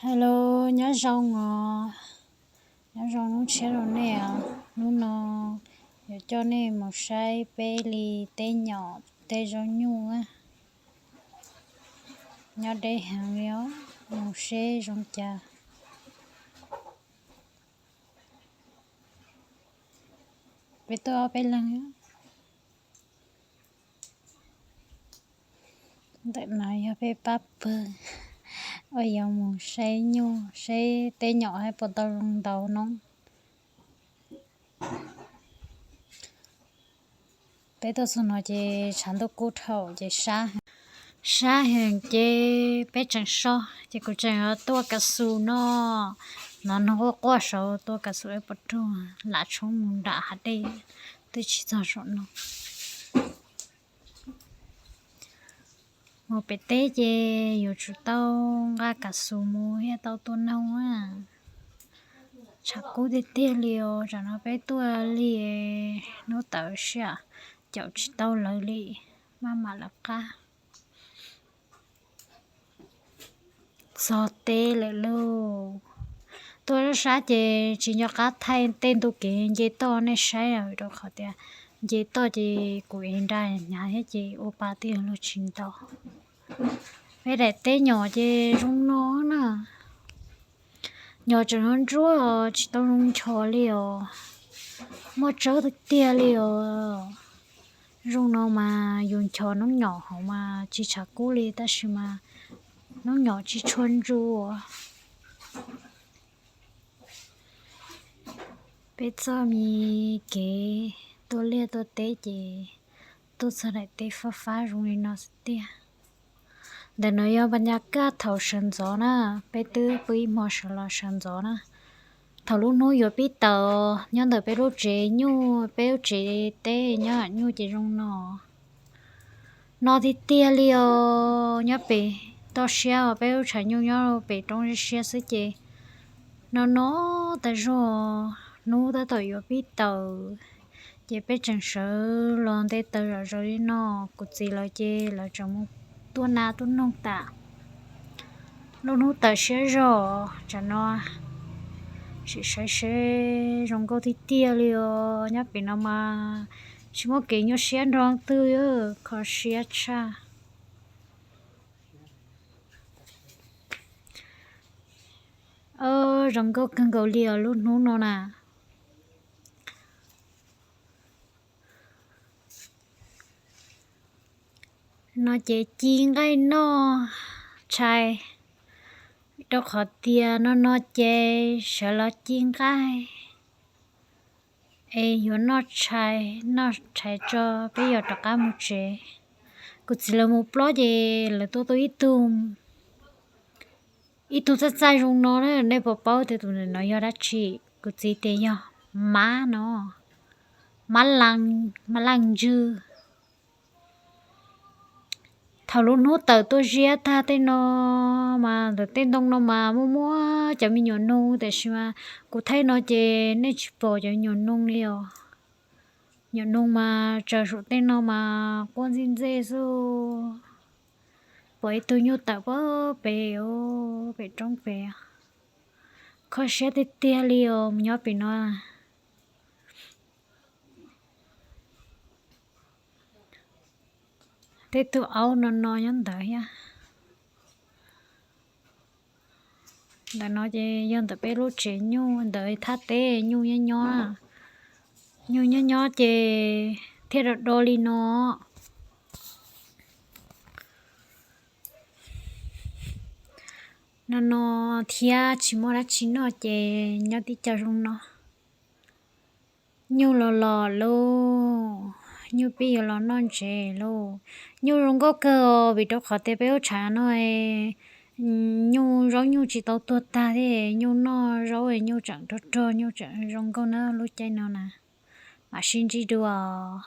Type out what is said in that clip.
Hello, nyob zoo os, nyob zoo hnub tshiab rau nej os. Hnub no yuav coj nej mus saib peb li teb nyom tej zaub nyuj na. Nyob deb heev li os, mus seb zoo cas. Peb tuaj ob peb leeg. Ntawm no yog peb pab pawg uas yuav mus saib nyuj, saib teb nyom hab puas tau zoo ntau no. Peb tuaj txog no ces tshav ntuj kub dhau ces sab, sab heev ces peb tseem so, ces kuv tseem tuaj kav xus no, no noog quaj quaj saud tuaj kav xus ib puas ruag lam tshoob mus nram hav dej, twb tsis txog saum no. Mus pem teb ces yuav tsum tau nqa kav xus mus thiaj tau tua noog na. Tshav kub tiag tiag li os, tsam no peb tuaj li hnub tawm sij hawm caum tsis tau lawv li, maj mam lawv qab. Txog teb lawm lauj. Tuaj sab sab ces tsis nco qab thaij tej ntu kev nce toj nej saib, rau qhov tias nce toj ces kuv ev nra hnyav thiab ces ua pa tej luag tsis ntau. Peb daim teb nyom ces zoo no na. Nyom tseem ntsuab ntsuab os, tsis tau zoo nchos li os. Muaj tsawb tiag tiag li os. Zoo no mas yus nchos noob nyom hauv mas tsis tshav kub li, tab sis mas noob nyom tsis tshua ntsuab. Peb txoj me kev tuaj liaj tuaj teb ces tuaj txog daim teb fab fab zoo li no xwb tiag. Ntawm no yog npa nyas kaj thaum sawv ntxov na, peb twb pw ib hmo sawv los sawv ntxov na. Thaum lub hnub yuav pib tawm, nyob ntawm peb lub tsev nyuj, peb lub tsev teb nyob nyuj ces zoo no. No tiag tiag li os, nyob pem toj siab os, peb lub tshav nyuj nyob pem roob siab siab xwb ces no no tas zog. Hnub tab tom yuav pib tawm ces peb tseem sawv los nte taws zom zaws li no. Kuv txiv lawv ces lawv tseem mus tuaj nas tuaj noog tas. Lub hnub tawm siab zog tsam no, sim saib seb zoo nkauj tiag tiag li os. Nyob pem no mas tsis muaj kev nyuaj siab nrog leej twg, kho siab tshaj. Zoo nkauj kawg nkaus li os lub hnub no na. No ces ci nqaij noj tshais, rau qhov tias no no ces sawv los ci nqaij es yuav noj tshais, noj tshais tso peb yuav rov qab mus tsev. Kuv txiv lawv mus plob ces lawv tuaj tau ib tug, ib tug txaij txaij zoo no na, nej puas paub tias tus ntawm no yog dab tsi? Kuv txiv tias yog mab no, mab laj, mab laj ntswg. Thaum lub hnub tawm tuaj ziab tag tej no mas ntawm tej ntoo no mas muaj muaj cov me nyuam noog, tiam sis mas kuv thaij no ces nej tsis pom cov me nyuam noog li os. Nyuam noog mas tsaws saum tej no mas quaj ntxij ntxej xwb. Pom ib tug nyuj tawm pem, pem roob pem. Kho siab tiag tiag li os, mus nyob pem no. Tej tug aub no no nyob ntawd thiab. Ntawm no ces yog ntawm peb lub tsev nyuj, ntawm thaj teb nyuj nyob nyob, nyuj nyob nyob ces thiaj do do li no. No no thiab tsis muaj dab tsi noj ces nyob tib co zoo no. Nyuj los los lauj, nyuj pib yuav los noj ntses lauj. Nyuj zoo nkauj kawg os, vim rau qhov tias peb lub tshav no nyuj zaub nyuj tsis tau tuag tag thiab, nyuj noj zaub nyuj tseem rog rog, nyuj tseem zoo nkauj na lub caij no na. Mam sib ntsib dua os.